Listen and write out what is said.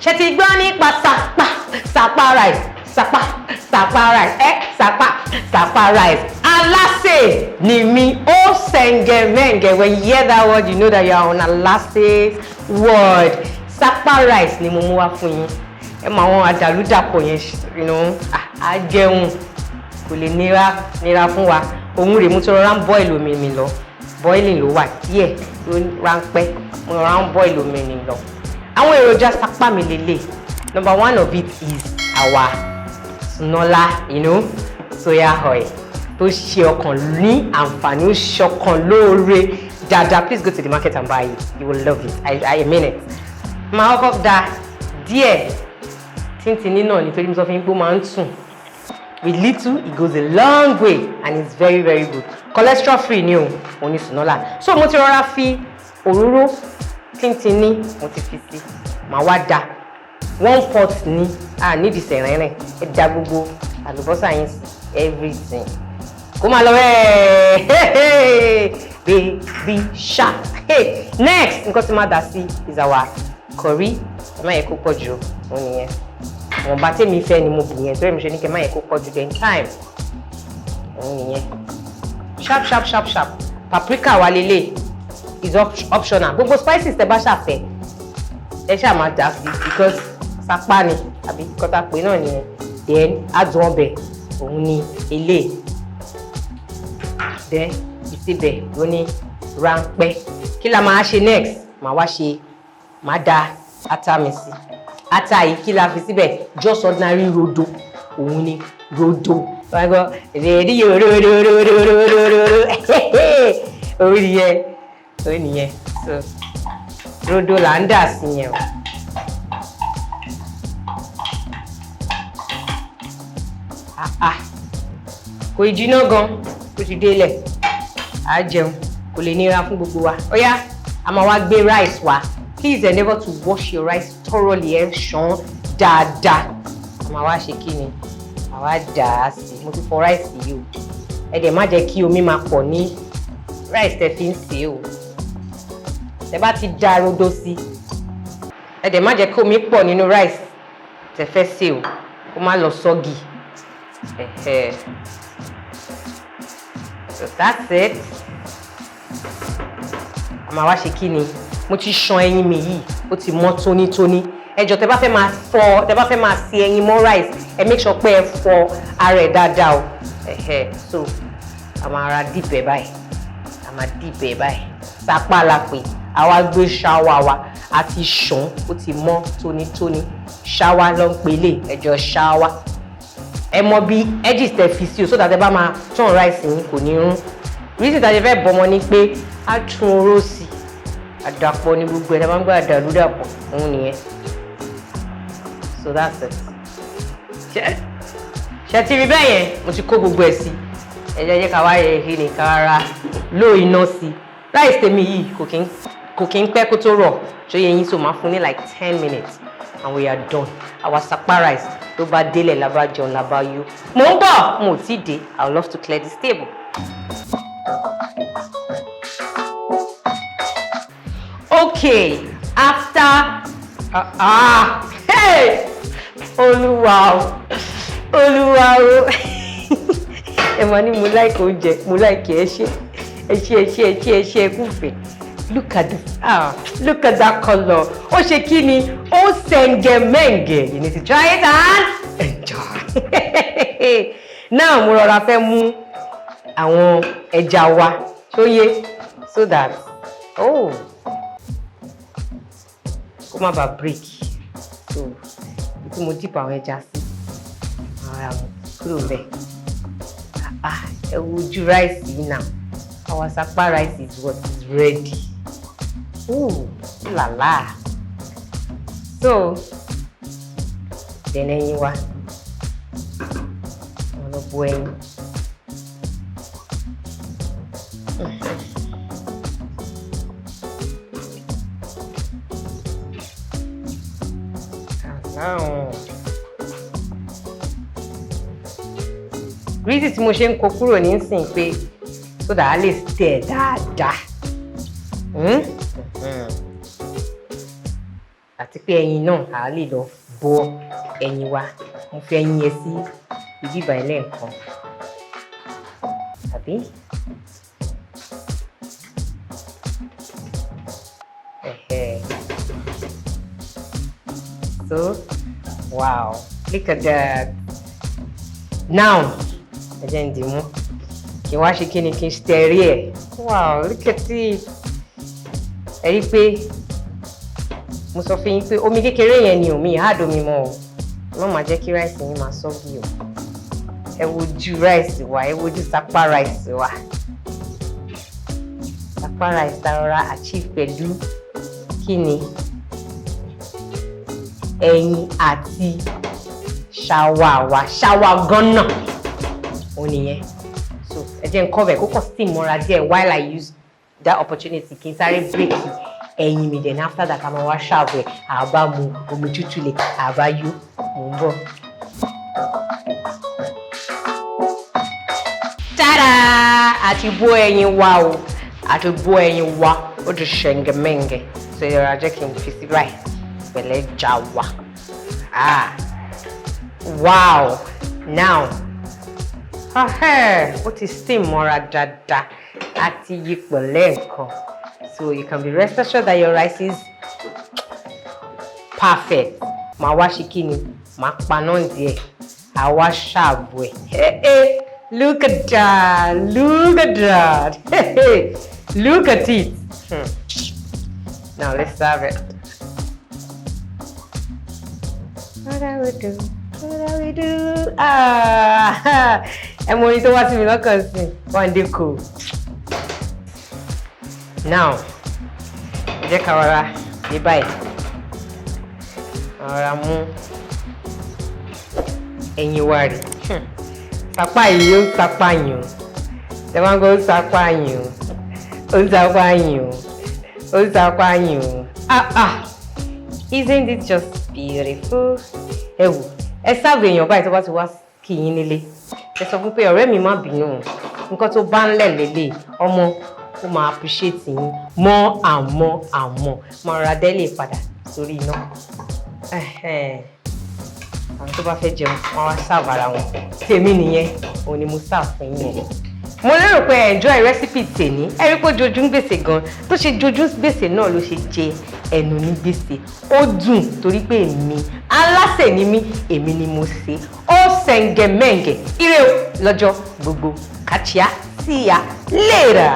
Ṣe ti gbọ́ nípa sapa sapa rice, sapa sapa rice, ẹ sapa sapa rice? Alásè ni mi, ó sẹ̀ǹgẹ̀mẹ̀ǹgẹ̀. When you hear that word, you know that you are on Alásè word. Sapa rice ni mo mú wá fún yín. Ẹ mọ àwọn àdàlúdàpọ̀ yẹn, á jẹun, kò lè nira nira fún wa. Òun rèé, mo ti rọra ń boil omi mi lọ. Boiling ló wà díẹ̀ ló ráńpẹ́, mo rọra ń boil omi mi lọ. Àwọn èròjà sápá mi lélẹ̀. Number one of it is our sunola, soya oil tó ṣe ọkàn ní àǹfààní, ó ṣe ọkàn lóore dáadáa. Please go to the market and buy it, you will love it. I mean it. Máa kọ́kọ́ da díẹ̀ tíntìní náà, nítorí mo sọ fún yín pé ó máa ń tùn. With little, it goes a long way and it's very, very good. Cholesterol free ni o, òun ni sunola. So mo ti rọra fi òróró tíntìní, mo ti fi sí. Màá wá da one pot ní a nídìí sẹ̀rẹ̀rẹ̀. Ẹ da gbogbo àlùbọ́sà yín sí, everything kó máa lọ bẹ́ẹ̀, baby shark. Hey, next nǹkan tí máa dà sí is our curry. Ẹ má yẹ kó pọ̀ jù, òun nìyẹn. Àwọn bá tèmi fẹ́ ni mo bù yẹn, torí mi ṣe ní kẹ́ má yẹ kó pọ̀ jù. Then thyme, òun nìyẹn. Sharp, sharp, sharp, sharp paprika wa lélẹ̀ is optional. Gbogbo spices tẹ bá ṣàfẹ́, ẹ ṣáà máa dà sí, because sápá ni àbí kọ́tà pé náà nìyẹn. Then adùn ọbẹ̀, òun ni elé. Then ìsebẹ̀ ló ní ráńpẹ́. Kí la máa ṣe next? Màá wá ṣe, màá da ata mi sí. Ata yìí, kí la fi síbẹ̀? Just ordinary rodo, òun ni rodo. Wọ́n gbọ́ rèérí ròdòdòdòdòdòdò, orí nìyẹn, orí nìyẹn. So rodo là ń dà sí yẹn o. Ah ah, kò ì jiná gan, ó ti délẹ̀, á jẹun, kò lè nira fún gbogbo wa. Ó yá, a máa wá gbé rice wa. Please endeavour to wash your rice thoroughly. Ẹ ṣàn dáadáa. A máa wá ṣe kí ni? A wá dà á sí. Mo ti fọ rice yìí o. Ẹ dẹ̀ má jẹ́ kí omi máa pọ̀ ní rice tẹ́ fi ń sè é o. Tẹ́ bá ti da rodo sí, ẹ dẹ̀ má jẹ́ kí omi pọ̀ nínú rice tẹ́ fẹ́ sè o, kó má lọ soggy. Ẹ̀hẹ̀. So that's it. A máa wá ṣe kí ni? Mo ti ṣan ẹyin mi yìí, ó ti mọ́ tónítóní. Ẹ jọ̀ọ́, tẹ́ bá fẹ́ máa fọ, tẹ́ bá fẹ́ máa sè ẹyin mọ́ rice, ẹ make sure pé ẹ fọ ara ẹ̀ dáadáa o. Ẹ̀hẹ̀. So a máa ra dip ẹ̀ báyìí, a máa dip ẹ̀ báyìí. Sápá la pè. Àwa gbé ṣáwá wa, a ti ṣàn, ó ti mọ́ tónítóní. Ṣáwá ló ń pè lè. Ẹ jọ̀ọ́, ṣáwá, ẹ mọ bí edges tẹ fi sí o, so that ẹ bá máa turn rice yín, kò ní rún. Reason tá a ṣe fẹ́ bọ́mọ ni pé á tún oró sí i. Àdàpọ̀ ní gbogbo ẹ̀ tá a máa ń gbé àdàlú dàpọ̀, òun nìyẹn. So that's it. Ṣe ti rí bẹ́ẹ̀ yẹn? Mo ti kó gbogbo ẹ̀ sí. Ẹ jẹ́ ká wá yẹ kí ni ká rárá ló iná sí. Rice tèmi yìí kò kí ń pẹ́ kó tó rọ̀, ṣó yẹ yín? So máa fún ní like 10 minutes and we are done. Our sapa rice ló bá délẹ̀, la bá jẹun, la bá yó. Mò ń bọ̀, mo ò tí ì dé. I would love to clear this table. Okay, after hey, Olúwa o, Olúwa o! Ẹ máa ní mo like oúnjẹ, mo like. Ẹ ṣé, ẹ ṣé, ẹ ṣé, ẹ ṣé, ẹ ṣé, ẹ kúfèé. Look at this, ah, look at that colour. Ó ṣe kí ni? Ó sẹ̀ǹgẹ̀mẹ̀ǹgẹ̀. You need to try it and enjoy. Now mo rọra fẹ́ mú àwọn ẹja wa tó yé, so that, oh, kó má bàa break. So tí mo dip àwọn ẹja sí ara mo kúrò bẹ́ẹ̀. Ah, ẹ wo ojú rice yìí now. Our sapa rice is what is ready. Ooh la la! So then ẹyin wa, wọn lọ bó ẹyin. Aláwọn. Reason tí mo ṣe ń kó kúrò nísìnyí pé so that a lè tẹ̀ dáadáa. Àti Àti pé ẹyin náà, à lè lọ bọ ẹyin wa. Mo fi ẹyin yẹn sí ibi ìbàyẹ̀ lẹ́ẹ̀kan, àbí? Ẹ̀hẹ̀. So wow, look at that. Now ẹ jẹ́ ń dì mú, kí n wá ṣe kí ni, kí n stir ẹ̀. Wow, look at it. Ẹ rí i pé mo sọ fún yín pé omi kékeré yẹn ni omi add omi mọ́ o. Má máa jẹ́ kí rice yín máa soggy o. Ẹ wojú rice wa, ẹ wojú sápá rice wa. Sápá rice tá rọra achieve pẹ̀lú kí ni? Ẹyin àti ṣàwà wa, ṣàwà gánà ó nìyẹn. So ẹ jẹ́ n cover kó kàn steam mọ́ra díẹ̀ while I use that opportunity kí n sáré break ẹyin mi. Then after that, ká máa wá ṣàwẹ̀, àbá mu omi tútù lè àbá yó. Mò ń bọ̀. Tada! Àti bó ẹyin wa o, àti bó ẹyin wa, ó di ṣẹ̀ǹgẹ̀mẹ̀ǹgẹ̀. So ìrora jẹ́ kí n fi sí báyìí pẹ̀lẹ́ já wa. Ah, wow! Now ó ti steam mọ́ra dáadáa, àti yí pẹ̀lẹ́ nǹkan, so you can be rest assured that your rice is perfect. Màá wá ṣe kí ni? Màá paná díẹ̀, àwa ṣàbò ẹ̀. Hey, hey, look at that, look at that, hey, hey, look at it. Now let's serve it. What I will do, what I will do. Ah, ẹ mọ orin tó wá sí mi lọ́kàn sí one day cool. Now ẹ jẹ́ ká rọra ní báyìí, rọra mú ẹyin wa rè. Sapá yìí, ó sapá yìí o. Tẹ máa ń gbọ́, ó sapá yìí o, ó sapá yìí o, ó sapá yìí o. Ah ah, isn't it just beautiful? Ẹ wò, ẹ sáàbù èèyàn báyìí tó bá ti wá kí yín nílé, ẹ sọ fún pé, "Ọ̀rẹ́ mi, má bínú o, nǹkan tó bá ń lẹ̀ lélẹ̀." Ọmọ ó máa appreciate yín mọ́. Àmọ́ máa ra délé padà sórí iná. Àwọn tó bá fẹ́ jẹun, wọ́n wá serve ara wọn. Tèmi nìyẹn, òun ni mo serve fún yín yẹn. Mo lérò pé ẹ enjoy recipe tèmi. Ẹ rí pé jojú ń gbèsè gan tó ṣe jojú gbèsè náà ló ṣe jẹ ẹnu ní gbèsè. Ó dùn torí pé èmi alásè ni mí, èmi ni mo ṣe. Ó ṣẹ̀ǹgẹ̀mẹ̀ǹgẹ̀. Ire o lọ́jọ́ gbogbo. Catch ya, see ya later.